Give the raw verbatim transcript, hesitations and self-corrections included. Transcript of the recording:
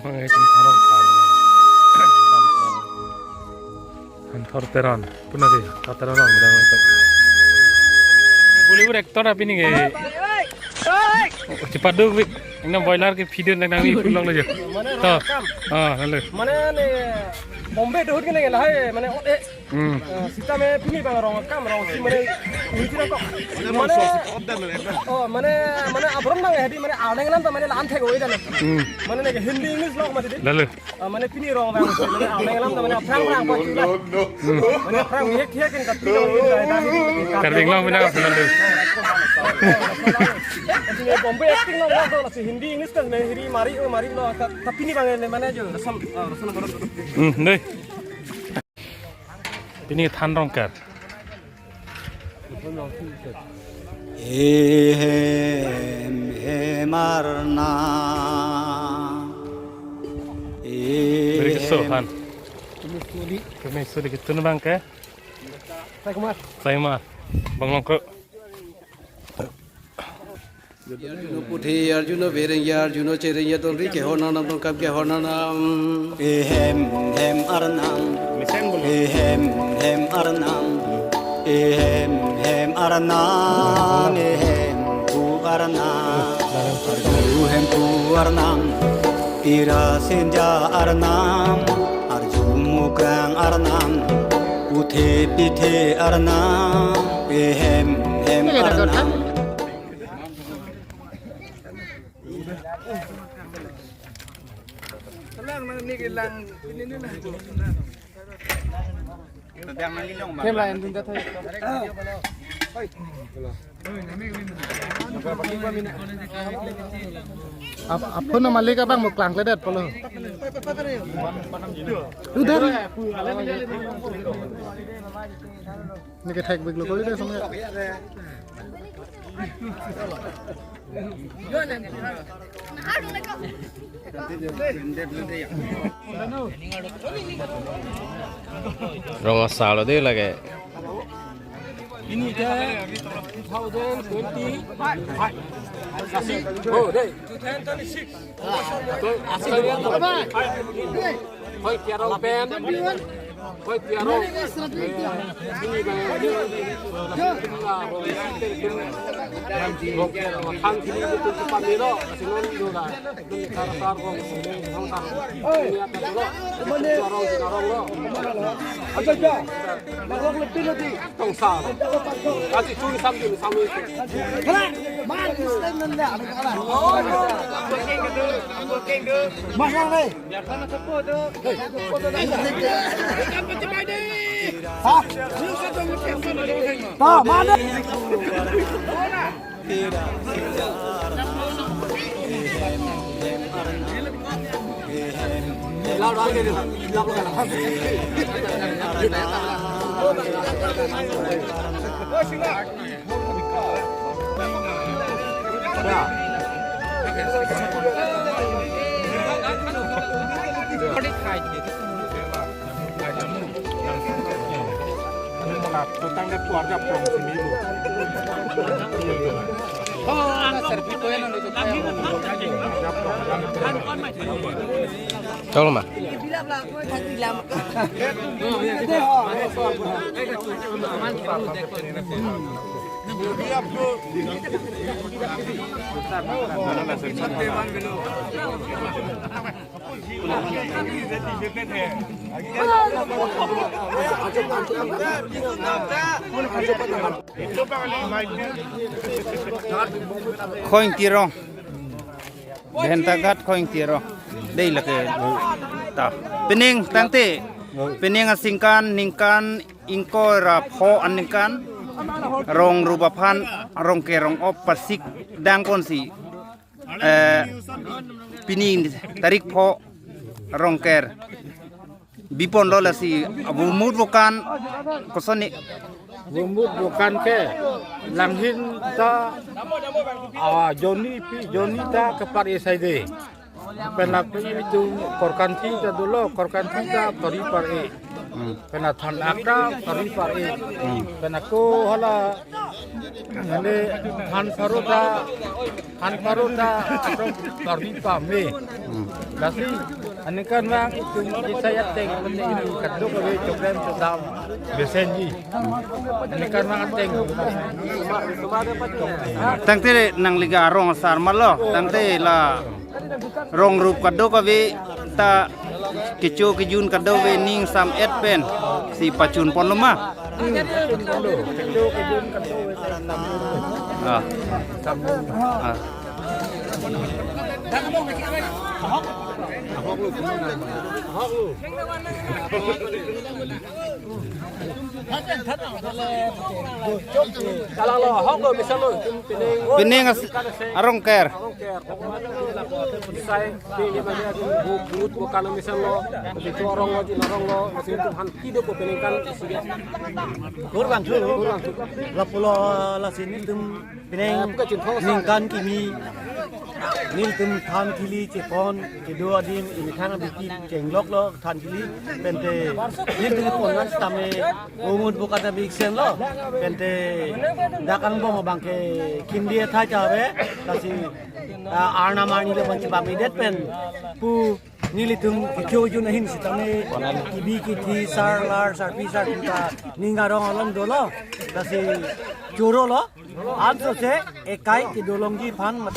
Mangai tum tharong thar. Anthor Teron. Puna ke, Teron dang itu. Bollywood actor api ni ke. Oh, cepat dulu, Wik. Ini boiler ke video nang nang ni pulang aja. To. Ah, lalu. Mane ne Bombay dohut ke ne lahai, mane, oh, eh, Hmm. Eh, sita me pini bang rong kam rong si mane, ini tidak kok. Mane, oh, mane, mane abron bang ya, di mane arnam alam ta mane lan thek oi dan. Hmm. Mane ne Hindi English lok mati di. Lalu. Eh, mane pini rong bang, mane arnam alam ta mane aphrang aphrang pa chula. Hmm. Mane aphrang hiek hiek kan tapi rong ini dah, dah, dah. Karbi Anglong bina ka pulang dulu. Ini Bombay acting lok lok si Hindi English kan mane hiri mari, oh, mari lok, ta-, tapi ni bang ne mane aja, rasam, ah, rasam. Hmm, deh. Pini than rongker. Ehem hem arnam. Beri keso, ehem. Han. Kami sulit ketun bang ke? Sai Kumar. Sai Kumar. Bang Longko. Arjuno puthe, Arjuno bereng ya, Arjuno chereng ya, donri kehor nangnam, donkam kehor nangnam. Ehem hem arnam. Mesen bolo. Ehem hem arnam. Ehem hem arnam. Ehem pu arnam. Arju hem pu arnam. Tira senja arnam. Arju mukrang arnam. Puthe pithe arnam. Ehem hem arnam. Ap-, aphun malik abang mo klangkledet pulo. Udar. Neke thek bik lo kori deh sampai. Rong asal deh lagi. Ini ke two thousand twenty-five. Asi, oh, deh. Two thousand twenty-six. Asi, deh. Hoi, Tiarong pen. Hoi, Tiarong. Eh, ini, eh, ini, eh, Tiarong. Kan sini itu tempat ni lo, sini lo lah. Ini kar-kar kong, sini kar-kar. Ini apa lo? Tiarong, Tiarong lo. Aja, aja. Marok lebih nanti. Tongsa. Kasi chun sam chun sam itu. Hei, man, Islam nanda. Mas yang ni. Hah? Tuh, mana? Tolong, Ma. Khoing Tirong. Bhentaghat Khoing Tirong. Dei lake ta. Pining tangte. Pining aningkan, ningkan ingkoi ra pho aningkan. Rong rup aphan, rong ke rong op pasik dang konsi. Eh, pini tarik pho rongker. Bipon lo lasi, ah, vomut vokan, kosoni. Vomut vokan ke, langhin ta, ah, Joni pi, Joni ta kepar-e saide. Pen lapen itu Korkanthi ta dolo, Korkanthi ta pari par-e. Hmm. Pen la Than Ak ta pari par-e. Hmm. Pen ako hala, mane Than Pharo ta, Than Pharo ta, atum pari pame. Hmm. Lasi aningkanvang itum kisai ateng penting kadokave choklem chodam besenji. Aningkanvang ateng. Tangte nangli ke arong asar malo. Tangte la rong rup kadokave ta kecho kejun kadokave ning sam-et pen si pachun ponlo ma. Ah. Ah. Kalanglo, ahok lo, misallo, itum pining. Pining as-, arong ker. Arong ker. Sai, pining lima dia, bu, bu, bu, kalau misallo, itum arong lo, itum arong lo, itum han kido ko pining kan, isi dia. Kurang tu. Kurang tu. Lapulo, lasi nelitum pining, eh, bukan cinta, ningkan kimi nelitum than thili chepon kedo adim imethang abiki chenglok lo than thili pente nelitum pon nan sitame umut bukan abik sen lo pente dak angbong abang ke khimdi athai chave lasi, ah, arnam arni le banchi bamidet pen pu nelitum kecho jun ahin sitame kibi kithi sar lar sarpi sarpi ta ning arong along dolo lasi choro lo. Ansose ekai kedolongji aphan mat-